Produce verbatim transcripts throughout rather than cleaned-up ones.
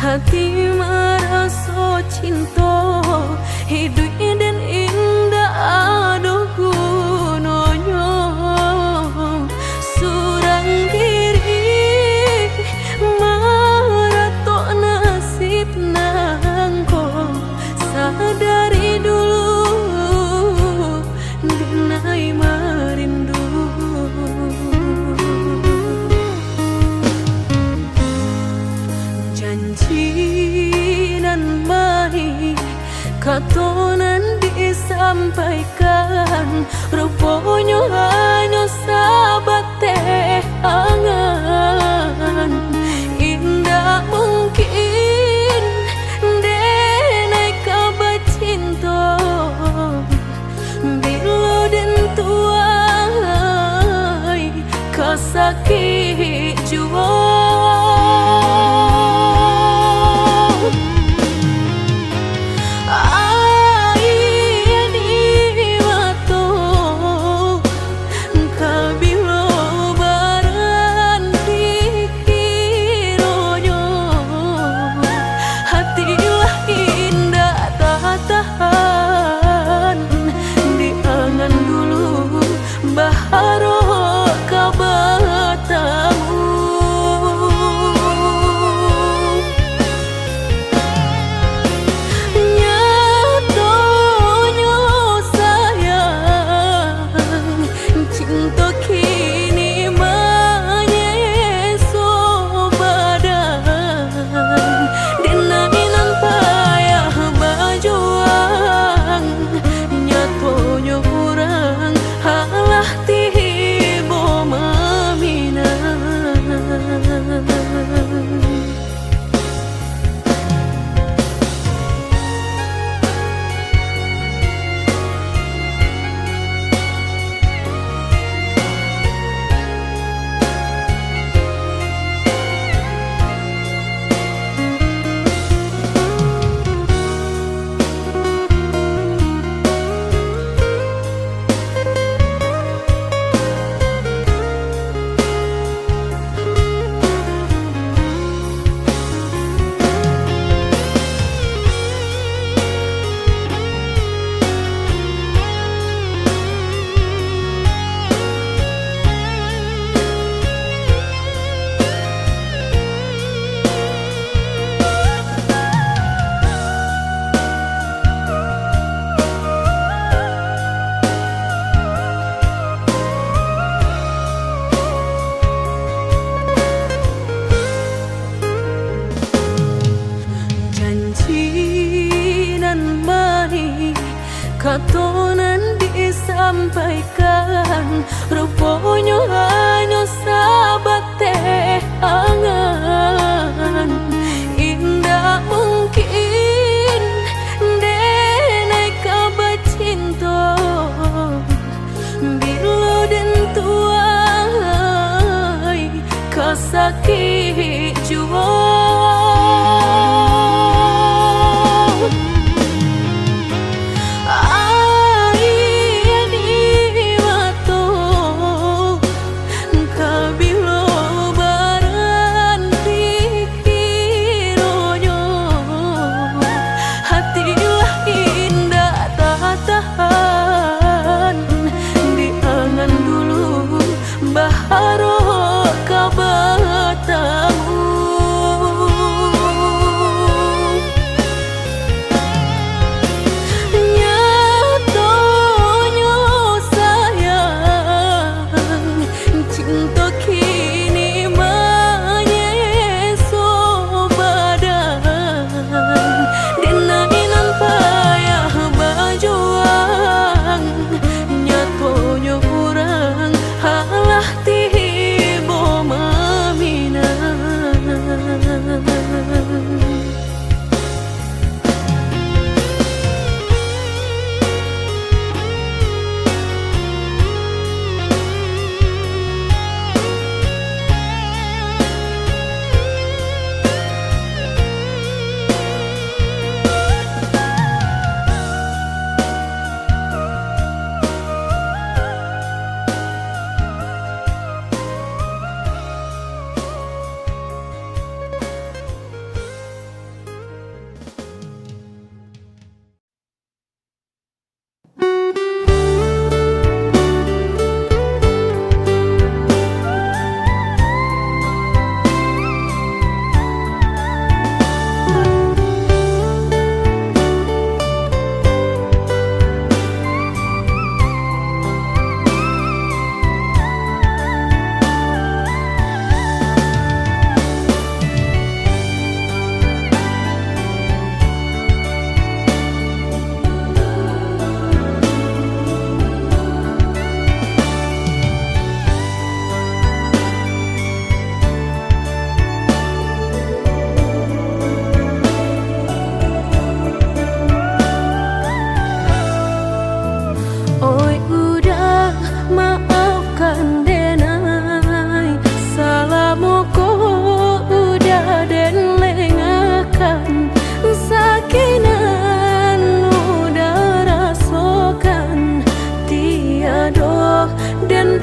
Hati maraso cinto, iduik den indak ado gunonyo. Surang diri maratok nasib nangko, sadari dulu dinai marindu. Janji nan manih, kato nan disampaikan, ruponyo hanyo sabateh angan. Indak mungkin denai ka bacinto, bilo den tuai ka sakik juo. Aia di mato, ka bilo baranti kironyo, hati lah indak tatahan, di angan dulu baharok ka batamu. Nyatonyo sayang, cinto kini manyeso badan. Denai nan payah bajuang, nyatonyo urang alah tibo maminang. Janji nan manih, kato nan disampaikan, ruponyo hanyo sabateh angan. Indak mungkin denai ka bacinto, bilo den tuai ka sakik juo. Aia di mato, ka bilo baranti kironyo, hati lah indak tatahan, di angan dulu baharok ka batamu.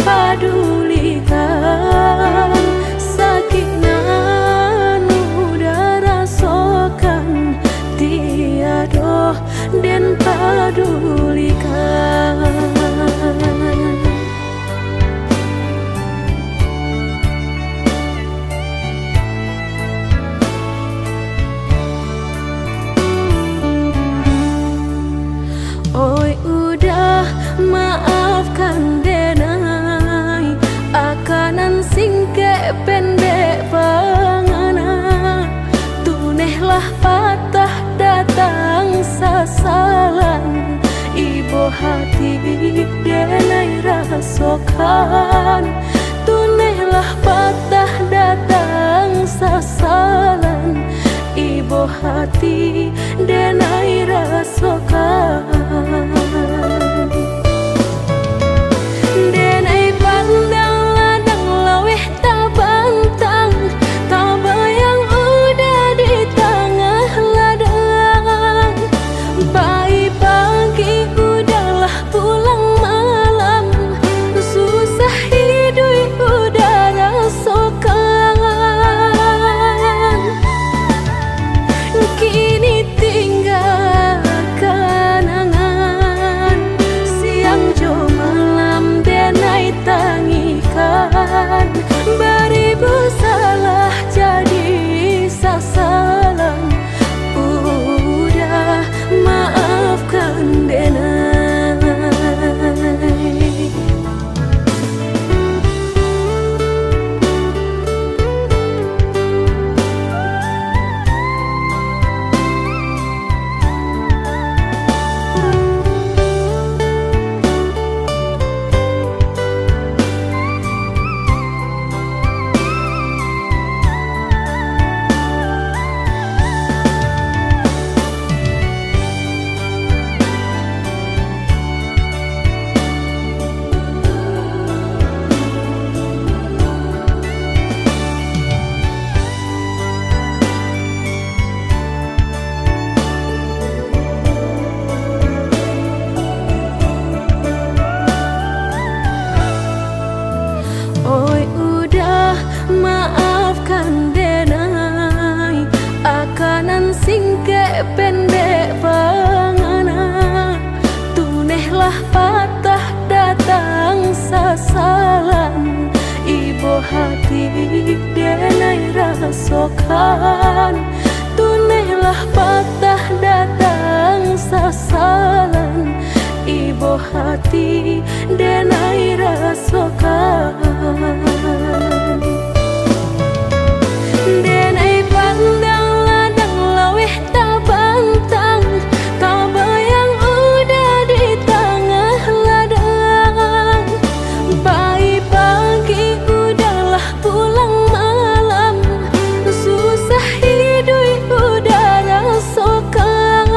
padulikan, sakik nan uda rasokan, tiado den padulikan. Oi uda, maafkan denai, aka nan singkek pendek pangana, tunehlah patah datang sasalan, ibo hati denai rasokan, tunehlah patah datang sasalan, ibo hati denai rasokan. Denai pandang ladang laweh tabantang, tabayang uda di tangah ladang. Pai pagi uda lah pulang malam, susah iduik uda rasokan. Kini tingga kanangan, siang jo malam denai tangikan, baribu salah jadi sasalan, uda maafkan denai. Oi uda, maafkan denai, aka nan singkek pendek pangana, tunehlah patah datang sasalan, ibo hati denai rasokan, tunehlah patah datang sasalan, ibo hati denai rasokan. Denai pandang ladang laweh tabantang, tabayang uda di tangah ladang. Pai pagi uda lah pulang malam, susah iduik uda rasokan.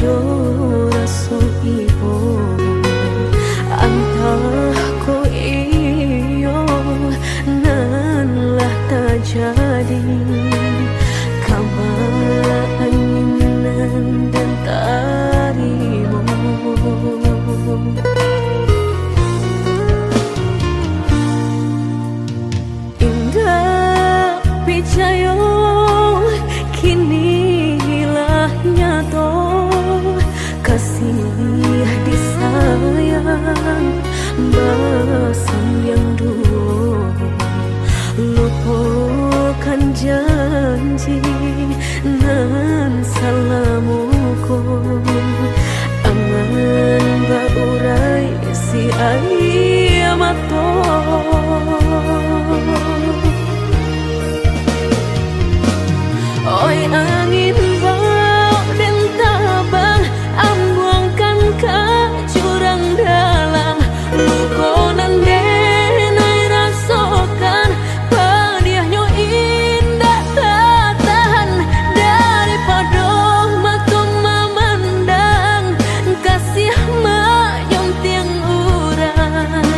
Yo raso ibo, antah ko iyo nan lah tajadi, kama angin nan den tarimo. Indak picayo, kini lah nyato, kasih disayang basandiang duo. Lupokan janji nan salamo ko, angan baurai si aia mato. Oi angin, bao den tabang, ambuangkan ka jurang dalam. Luko nan den ai rasokan, padiahnyo indak tatahan. Daripado mato mamandang, kasih manyuntiang urang,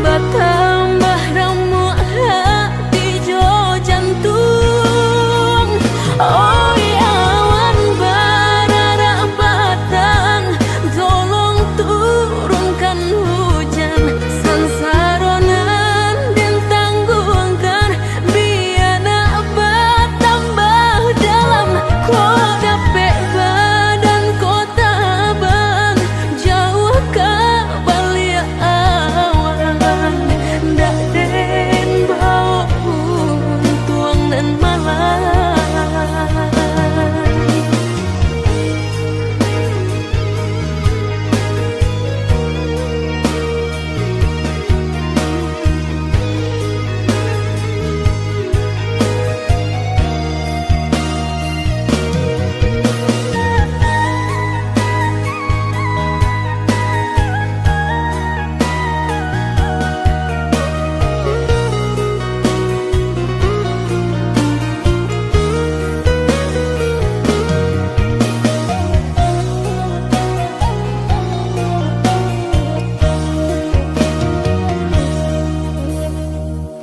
batambah ramuak hati jo jantuang. Oi awan bararak batang, tolong turunkan hujan. Sansaro nan den tangguangkan, bia nak batambah dalam. Ko dapek badan ko tabang, jauah ka baliak awan, ndak den bao untuang nan malai.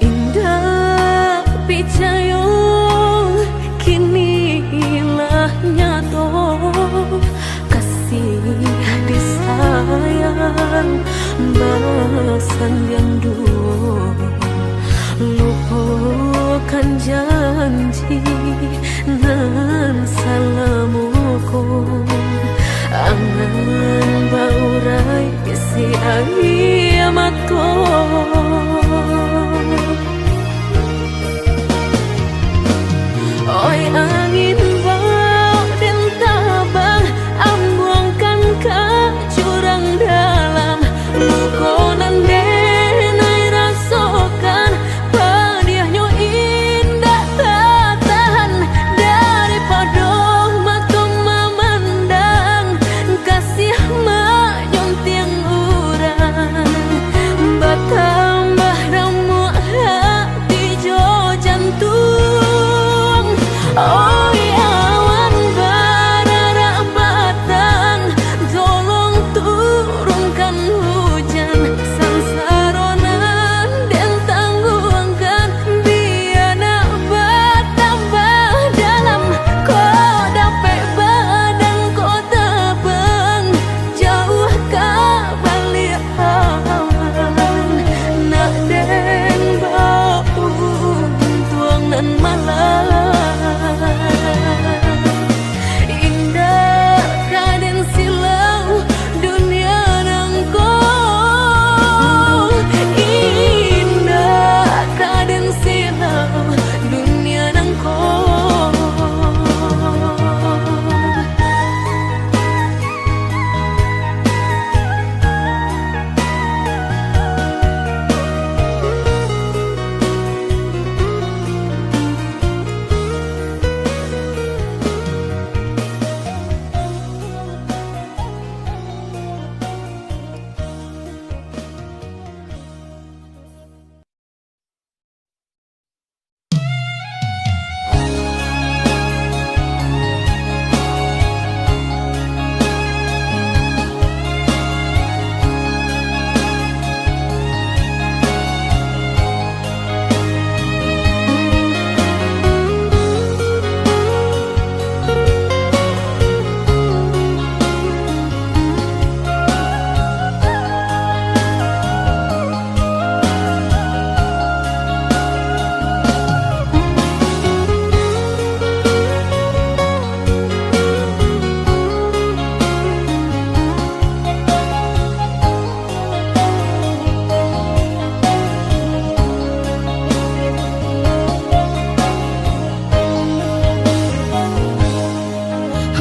Indak picayo, kini lah nyato, kasih disayang basandiang duo. Lupokan janji nan salamo ko, angan baurai si aia mato. Oi angin, bao den tabang, ambuangkan ka jurang dalam. Luko nan den ai rasokan, padiahnyo indak tatahan. Daripado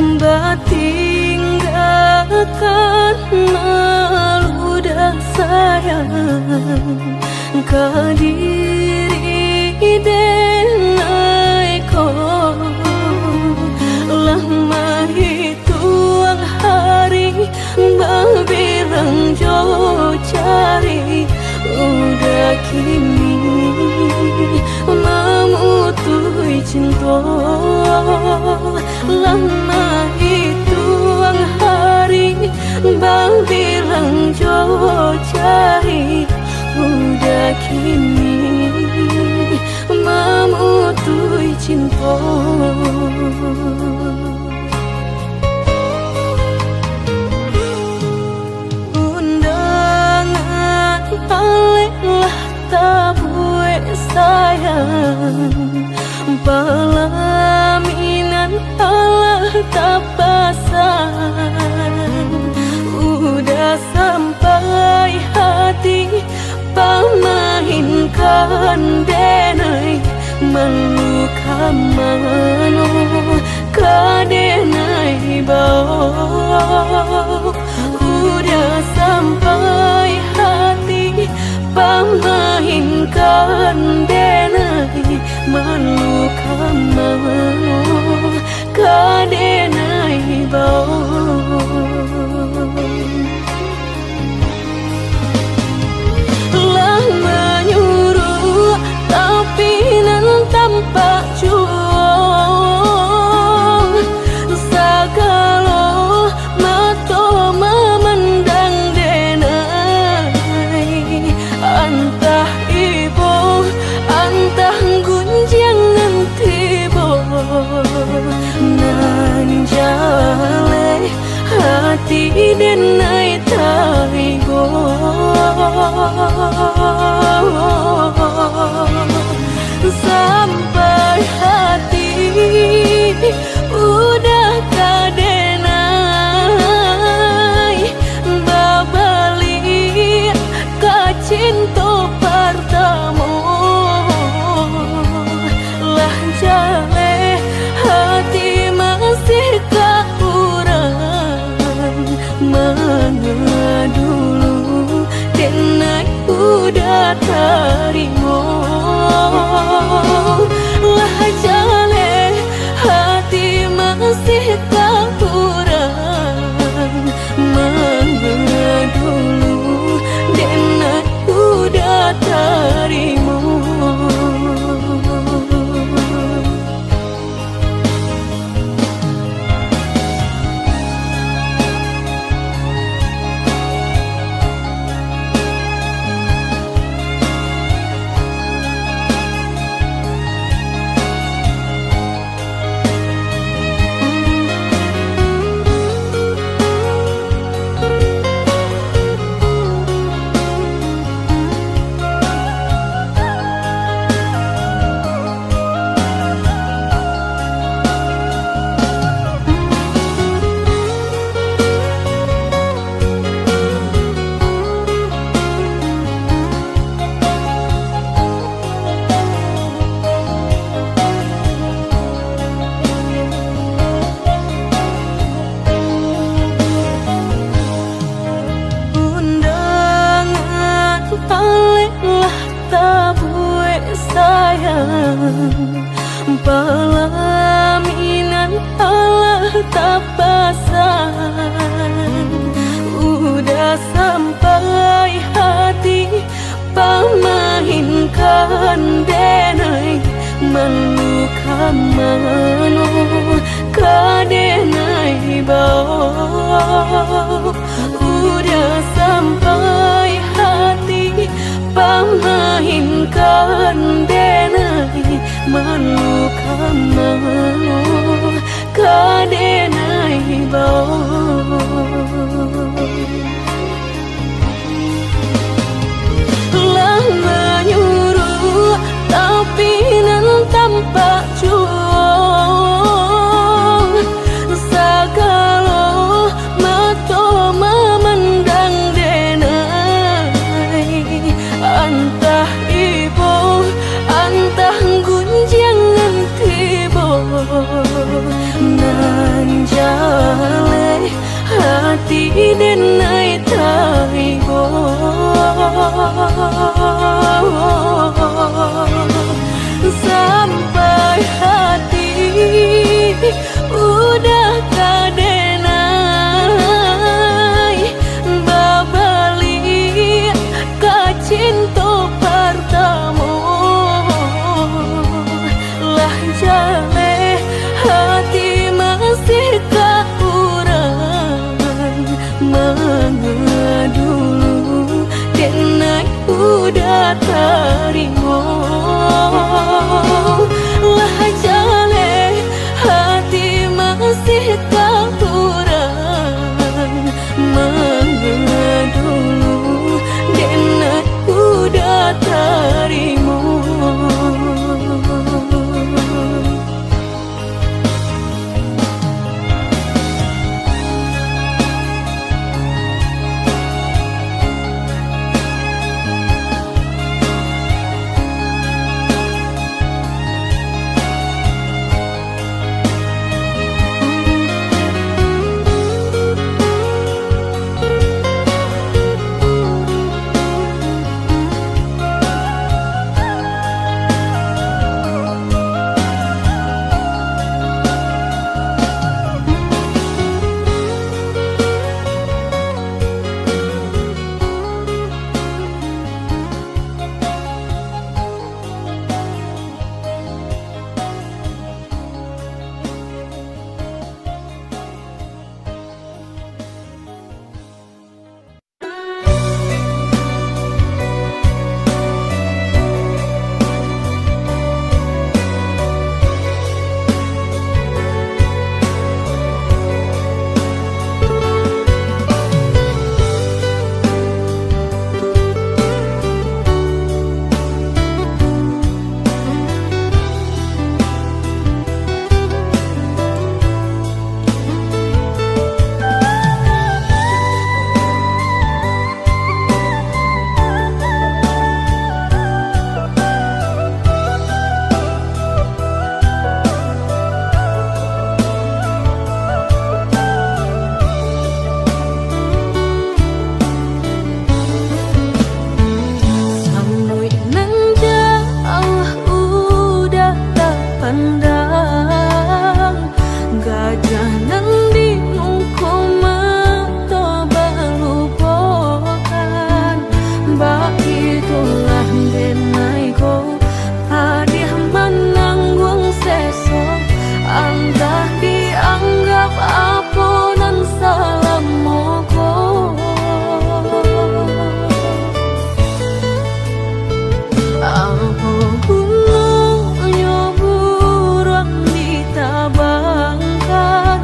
Batinggakan malu dah sayang ka diri denai ko. Lah mahituang hari babilang jo jari, udah kini mamutuih cinto. Lah mahituang hari babilang jo jari, udah kini mamutuih cinto. Undangan alek lah tabuek sayang, palaminan alah tapasan. Udah sampai hati pamainkan denai, malu ka mano ka denai bao. Udah sampai hati pamainkan denai, malu ka mano ka denai bao. Lah manyuruak, tapi nan tampak juo. Sagalo mato mamandang denai, antah ibo, antah gunjiang nan tibo. Nan jaleh hati denai taibo. Sampai hati udah ka denai babaliak ka cinto partamo. Lah jaleh hati masih ka urang, manga dulu denai udah tarimo. Lah jaleh hati masih ka urang, manga dulu denai udah tarimo. Undangan alek lah tabuek sayang, palaminan alah tapasan. Udah sampai hati pamainkan denai, malu ka mano ka denai bao. Udah sampai hati pamainkan denai, malu ka mano ka denai bao. Lah manyuruak, tapi nan tampak juo. Sagalo mato mamandang denai, antah ibo, antah gunjiang nan tibo. Denai tarigo, sampai hati udah ka denai babaliak ka cinto partamo. Lah jaleh hati masih ka urang manga dulu, denai udah tarimo. Lah jaleh hati masih ka urang manga dulu, denai udah tarimo. Samuik nan jauah udah tapandang, gajah nan di muko mato balupokan. Baitulah denai ko, padiah manangguang seso, antah dianggap apo nan salamo ko. Apo gunonyo buruang ditabangkan,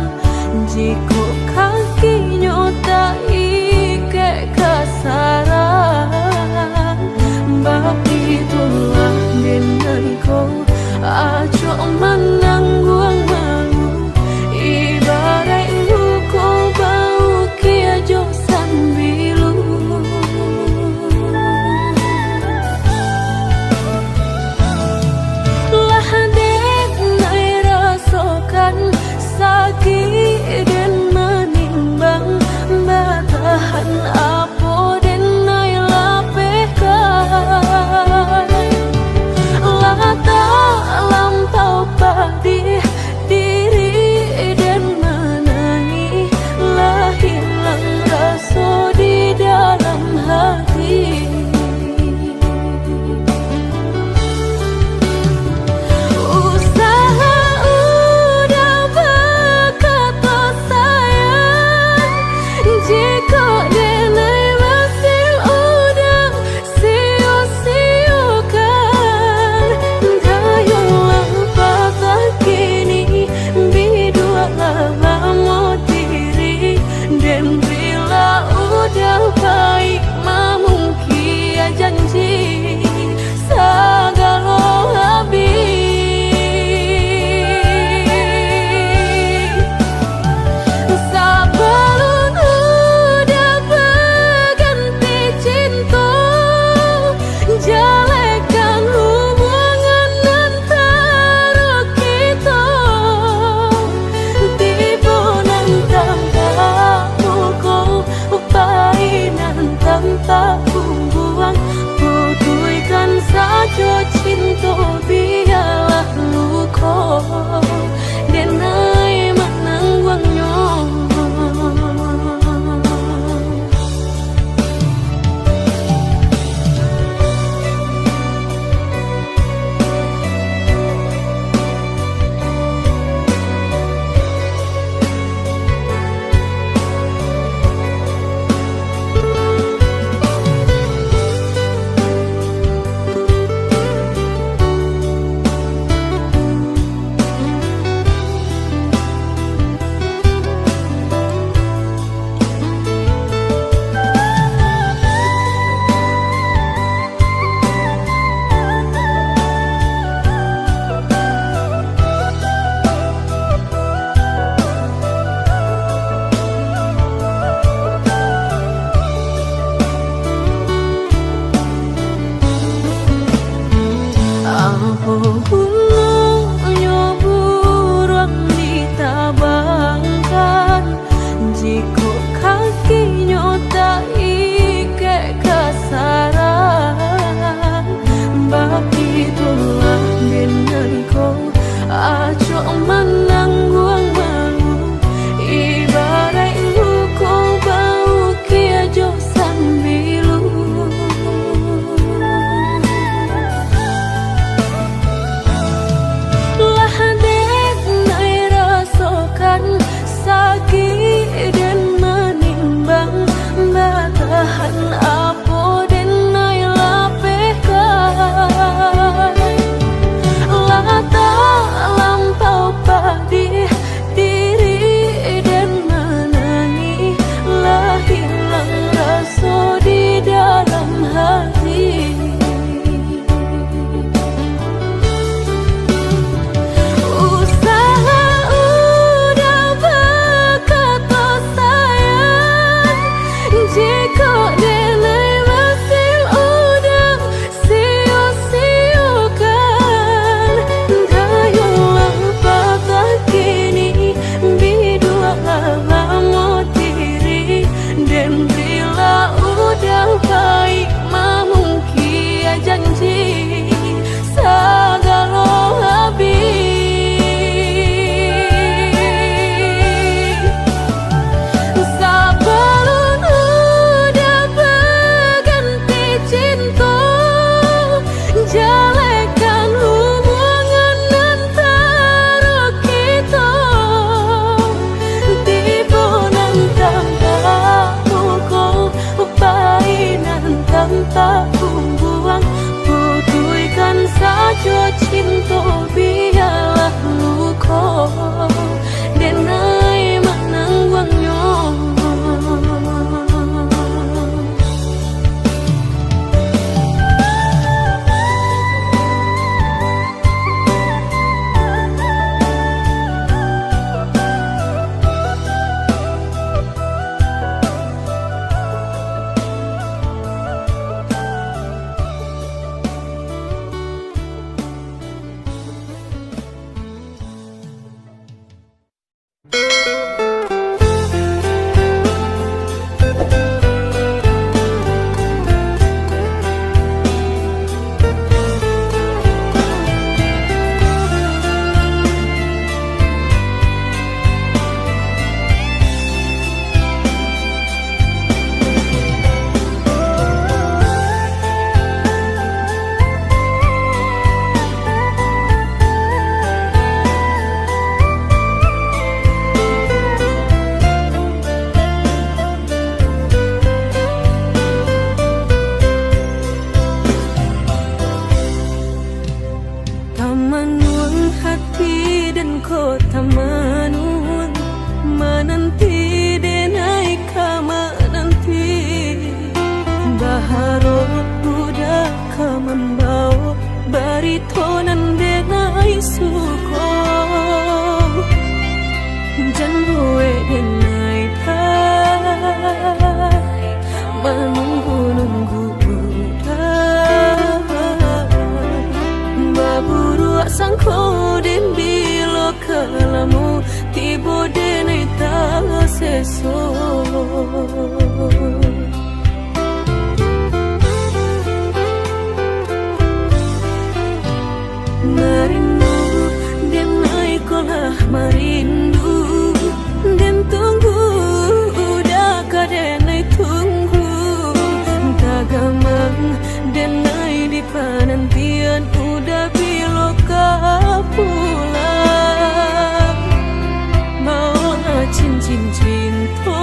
Cinto,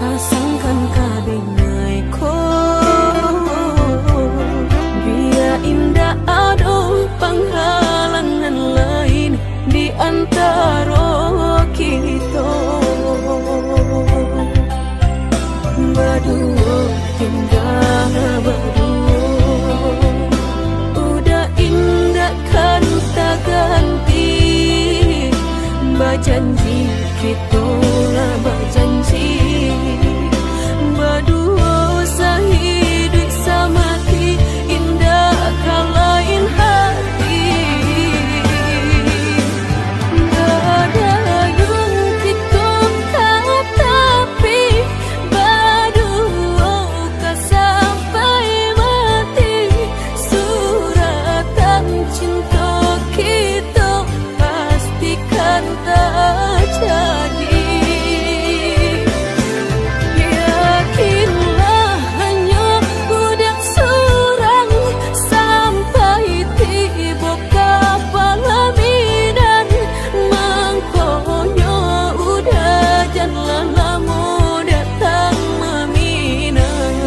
pasangkan ka dengai ko, bia indak ado panghalangan lain di antaro kito. Baduo, tingga baduo, udah indak kan taganti. Bajanji, kito lah bajanji, baduo sahiduik samati, indak ka lain hati. Badayung kito ka tapi, baduo ka sampai mati. Suratan cinto kito pastikan tajadi. Yakinlah, hanyo budak surang, sampai tibo ka palaminan, mangkonyo udah janlah lamo datang maminang.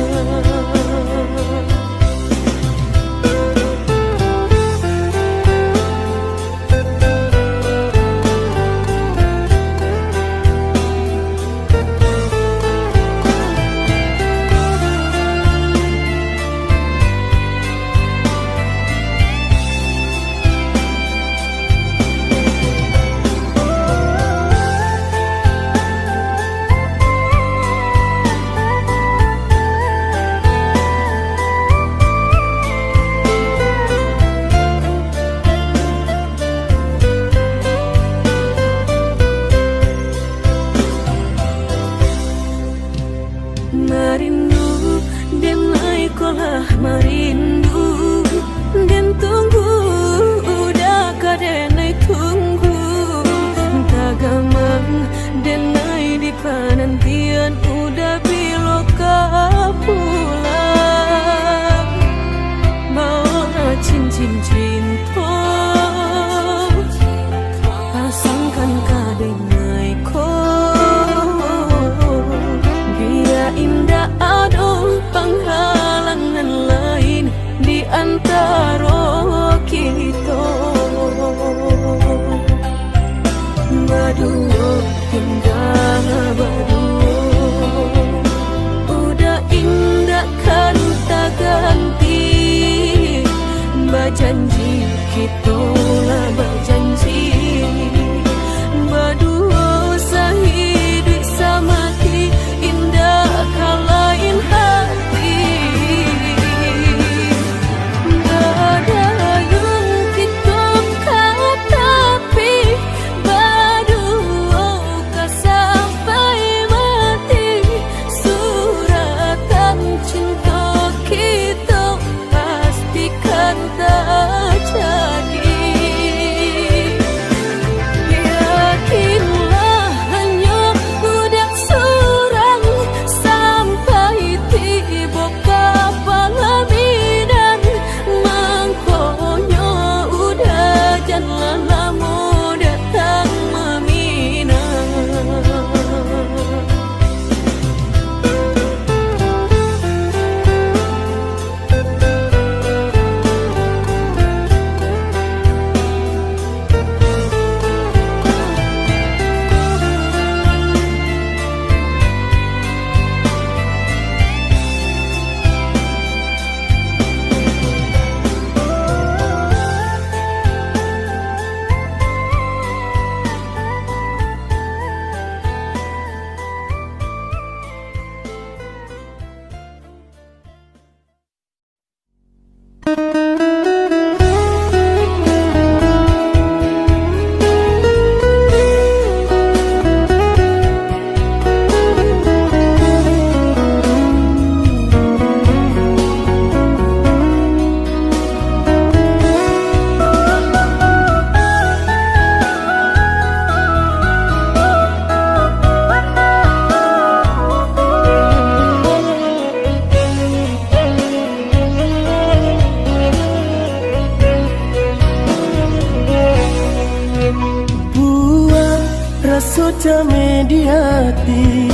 Raso cameh di ati,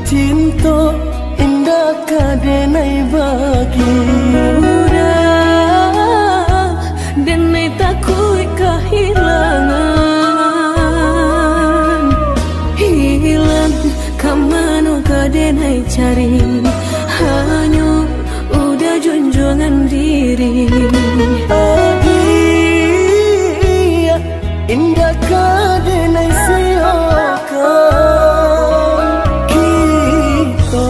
cinto indak ka denai bagi. Udah, denai takuik kahilangan. Hilang ka mano ka denai cari, hanyo Udah junjuangan diri. Adiak, indak ka denai siokan. Kito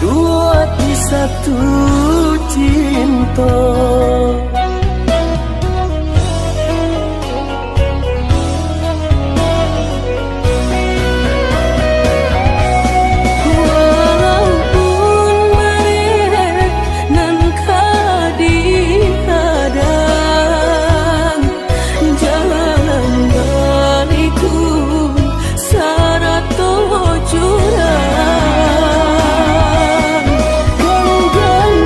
duo ati satu cinto. Walaupun bareh nan ka dihadang, jalan baliku sarato jurang. Ganggang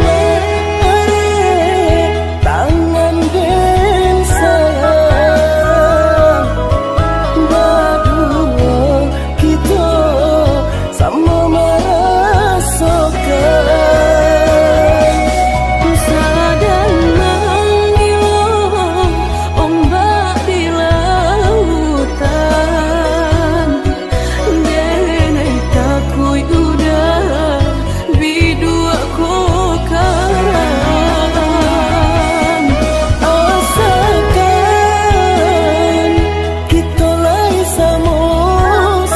bareh tangan den sayang, baduo kito samo marasokan. Sadang mangilo ombak di lautan, denai takuik udah biduak ko karam. Asakan kito lai samo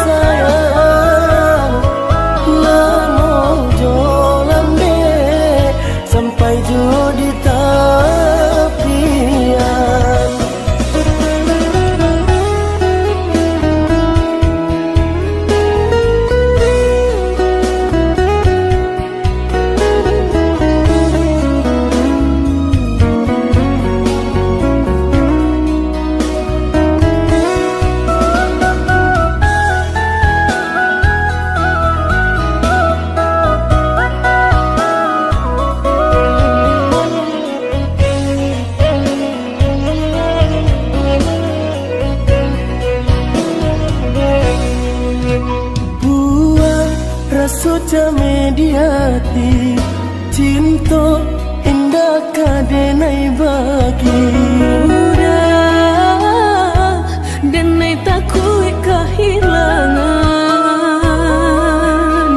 sayang, lamo jo lambek sampai jo di tapian. Buang raso cameh di ati, cinto indak ka denai bagi. Udah, denai takuik kahilangan.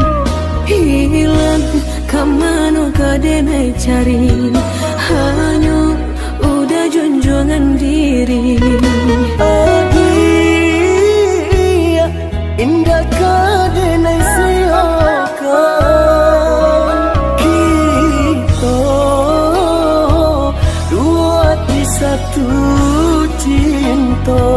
Hilang ka mano ka denai cari, hanyo Udah junjuangan diri. Agiah indak ka denai siokan. Kito duo ati satu cinto.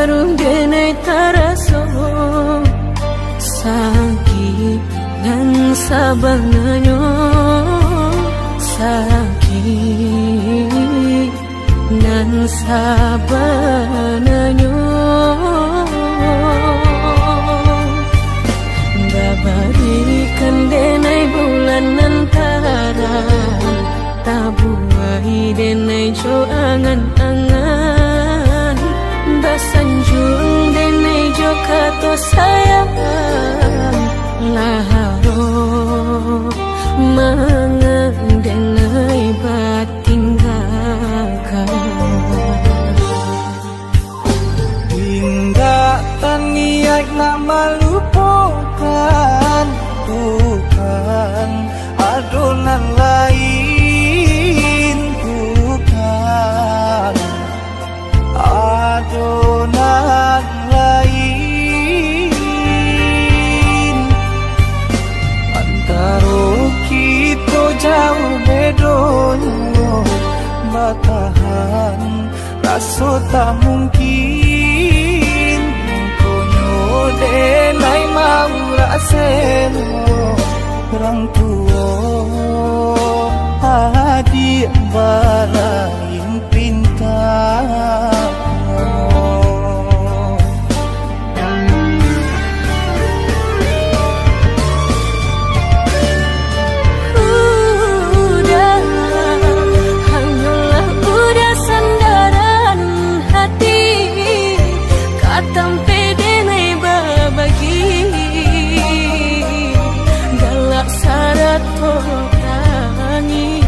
Aduh, denai taraso sakik nan sabananyo, sakik nan sabananyo. Babarikan denai bulan nan tarang, tabuai denai jo angan-angan, basanjuang denai jo kato sayang, lah aro mangan denai batinggakan. Indak taniaik nak malupokan, bukan, ado nan lain, bukan, ado nan lain. Antaro kito jauh bedonyo, batahan raso tak mungkin, konyo denai maurak selo, urang tuo adiak balain pinta. Udah, hanyolah udah sandaran hati, ka tampek denai babagi, galak sarato tangih.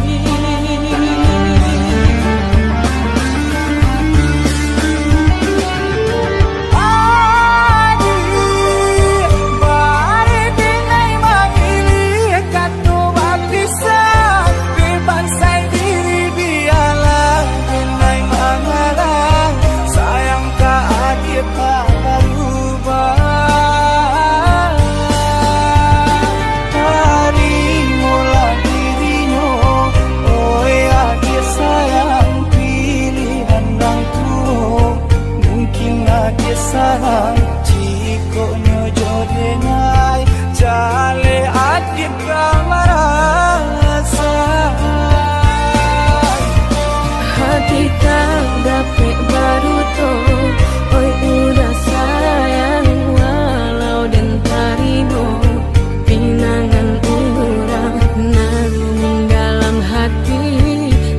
Adiak, bari denai mangilih kato bapisah, dibansai diri bialah denai mangalah, sayang ka adiak tak barubah. Tarimolah dirinyo, oi adiak sayang, pilihan urang tuo. Mungkin adiak salah, jikok nyo jo denai, jaleh adiak ka marasa. Hati tak dapek baduto, oi udah sayang, walau den tarimo pinangan urang nan dalam hati,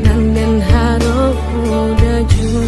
nan den harok udah juo.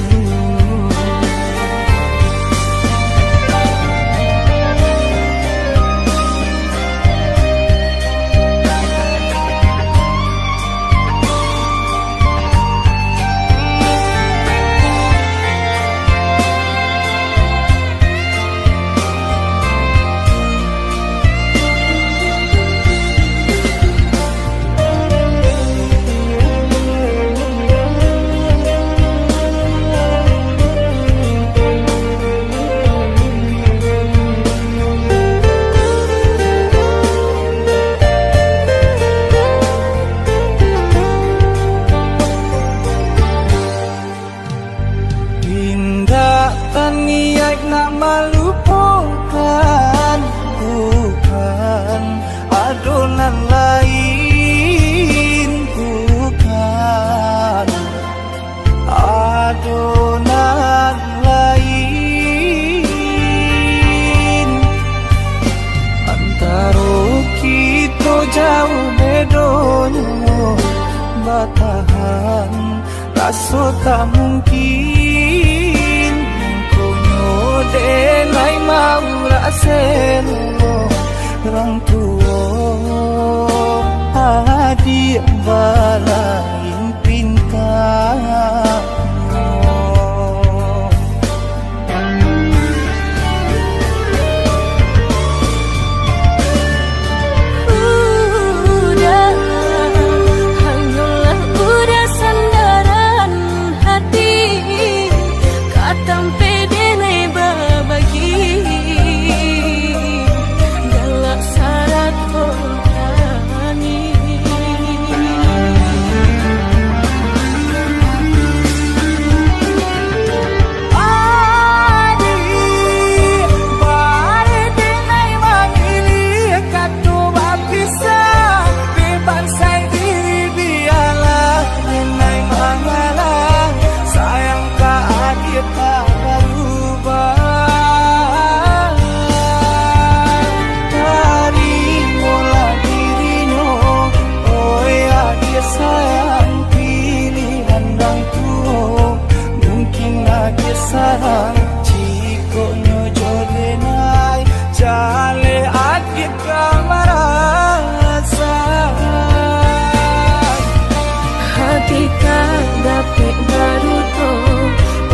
Indak taniaik nak malupokan, bukan, ado nan lain, bukan, ado nan lain. Antaro kito jauh bedonyo, batahan raso tak mungkin, konyo denai maurak selo, urang tuo adiak balain pinta. Udah, hanyolah udah sandaran hati, ka tampek denai babagi, galak sarato tangih. Adi, Kisah cikoknyo jo denai, jaleh ati ka marasai. Hati ka dapek baduto,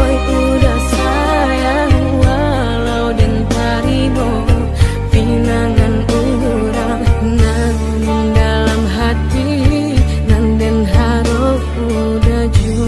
oi udah sayang, walau den tarimo pinangan urang, namun dalam hati nan den harok udah juo.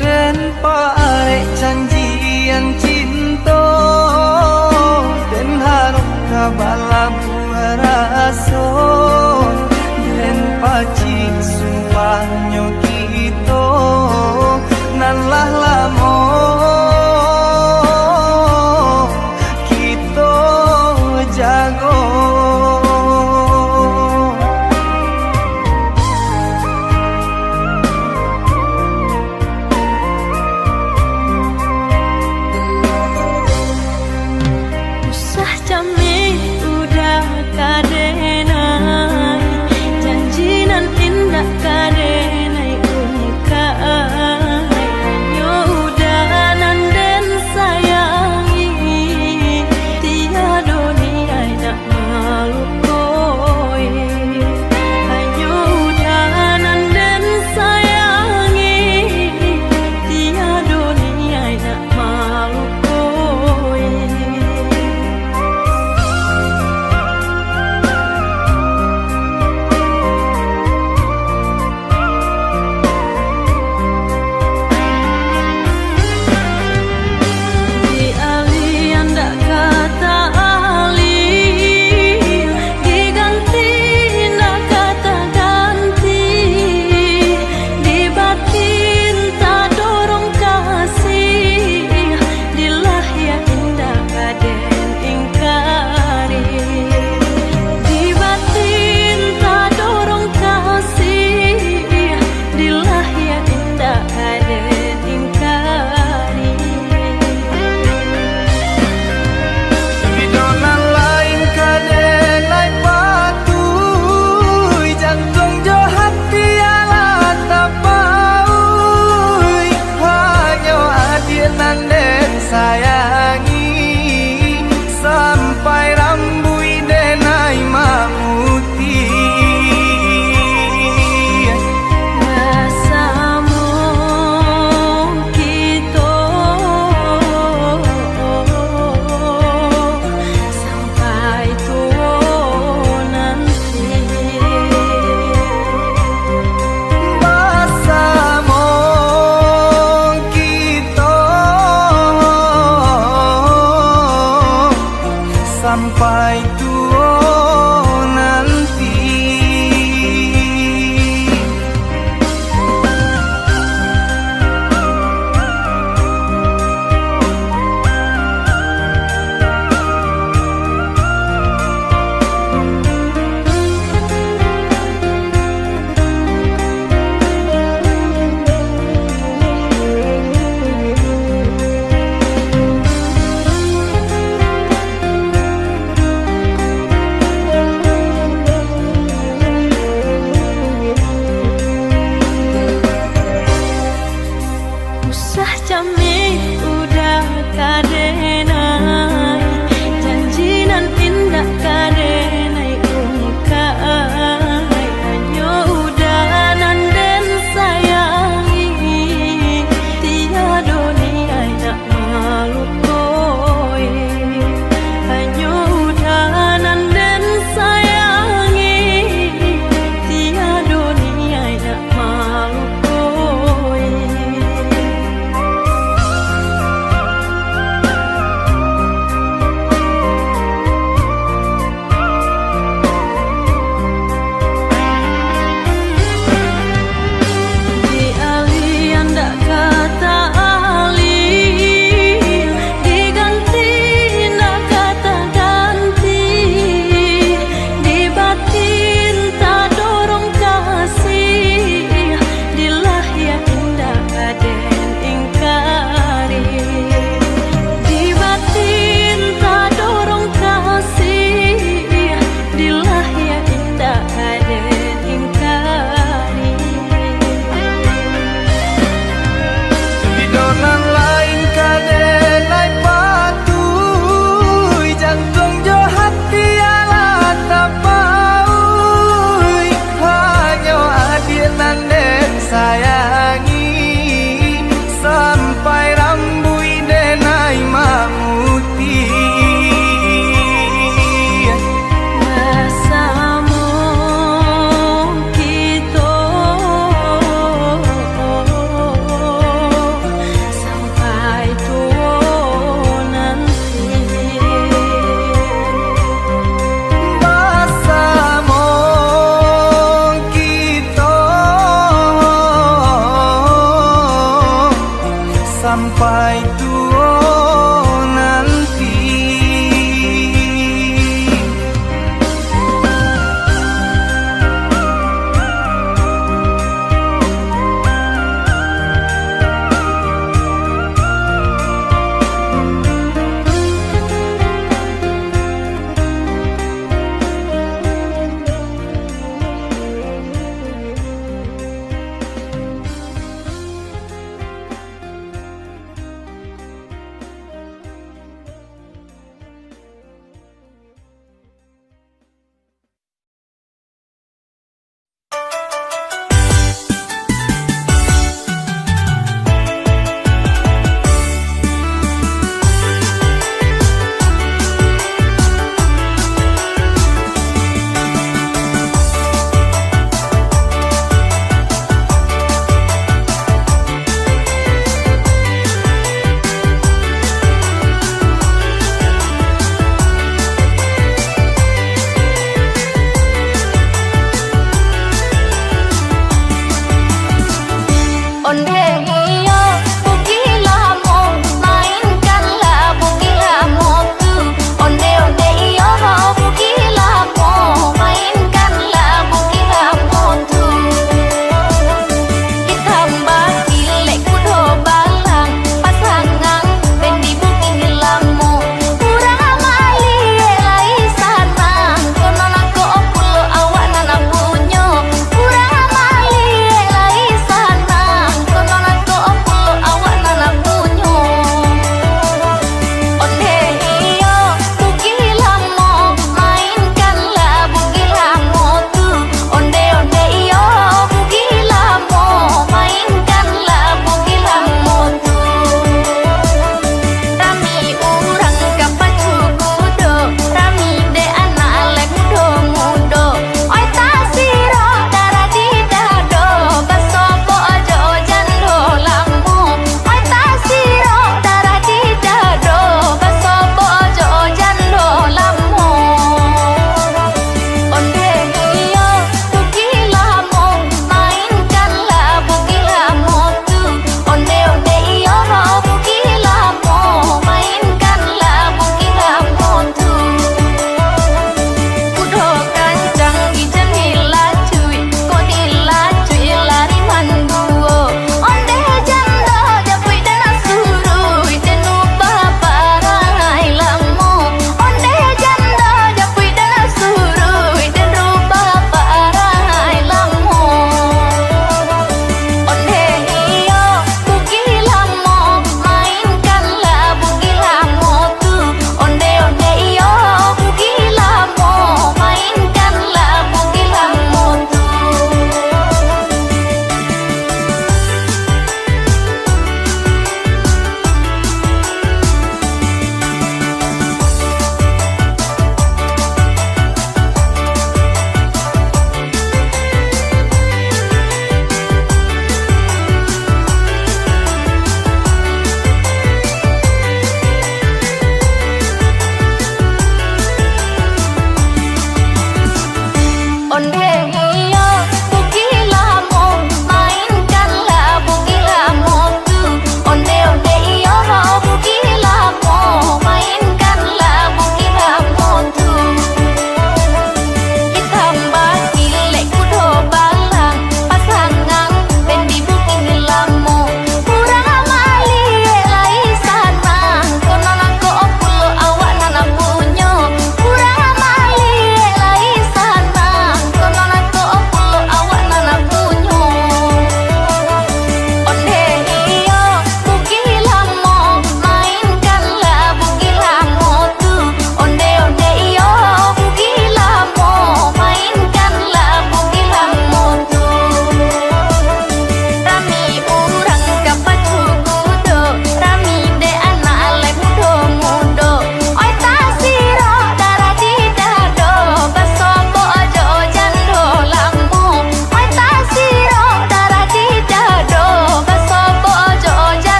Den paarek janjian cinto, den harok ka balabuah raso, den pacik sumpahnyo kito nan lah lamo kito jago. Usah cameh udah ka denai, janji nan indak ka denai ungkaik. Hanyo udah nan den sayangi, tiado niaik nak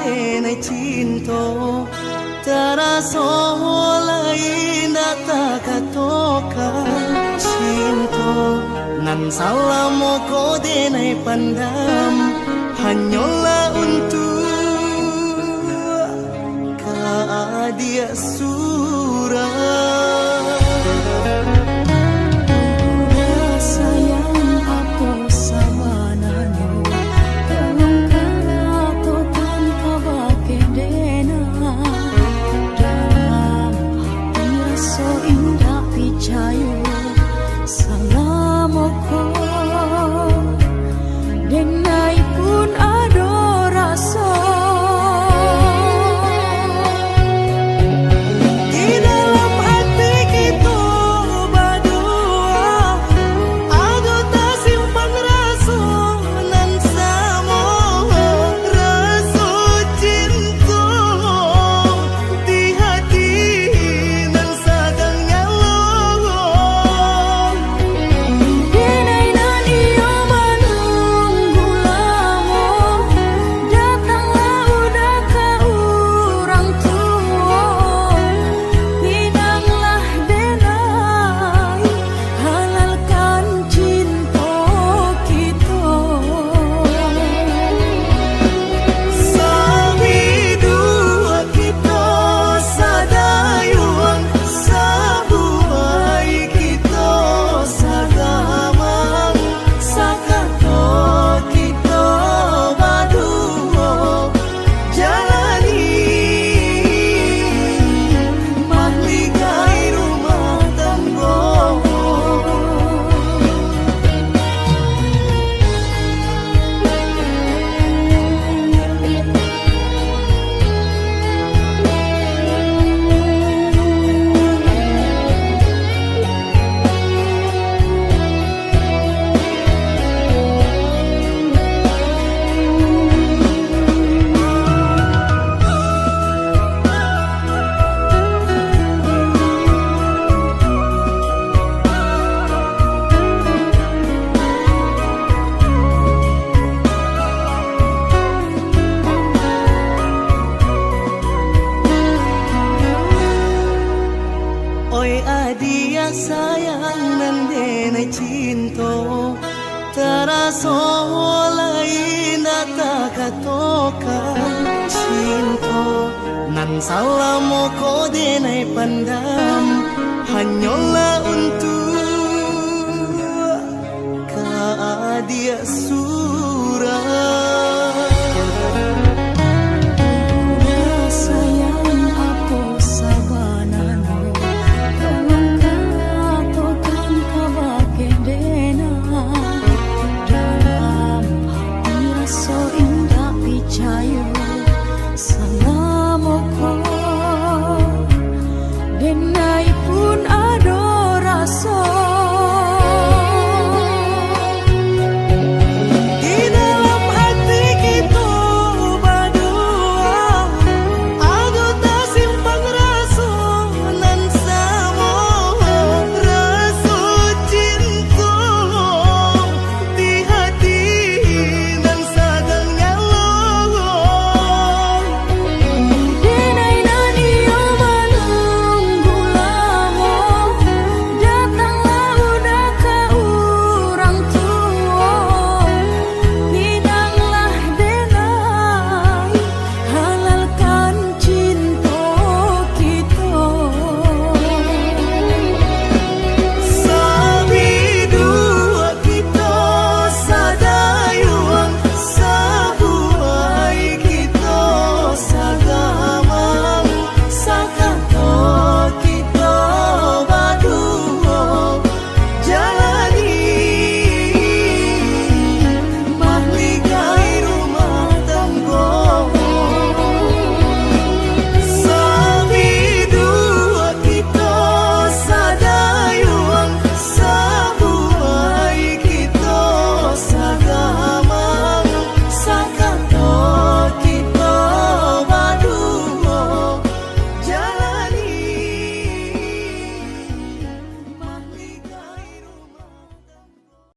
Denai cinto, taraso lai indak takatokan. Cinto nan salamo ko denai pandam, hanyolah untuak ka adiak surang. Sayang, apo sabananyo? Tolong katokan kabake denai. Dalam hati raso indak picayo, salamo ko denai pun ado raso. Di dalam ati kito baduo, ado tasimpan raso nan samo, raso cinto di hati nan sadang nyalo. Denai nan iyo manunggu lamo, datanglah udah ka urang tuo. Pinanglah denai, halalkan cinto kito. Sahiduik kito sadayuang, sabuai kito sagamang, sakato kito baduo jalani mahligai rumah tanggo. Oi adiak sayang nan denai cinto, taraso lai indak takatokan. Cinto nan salamo ko denai pandam, hanyolah untuak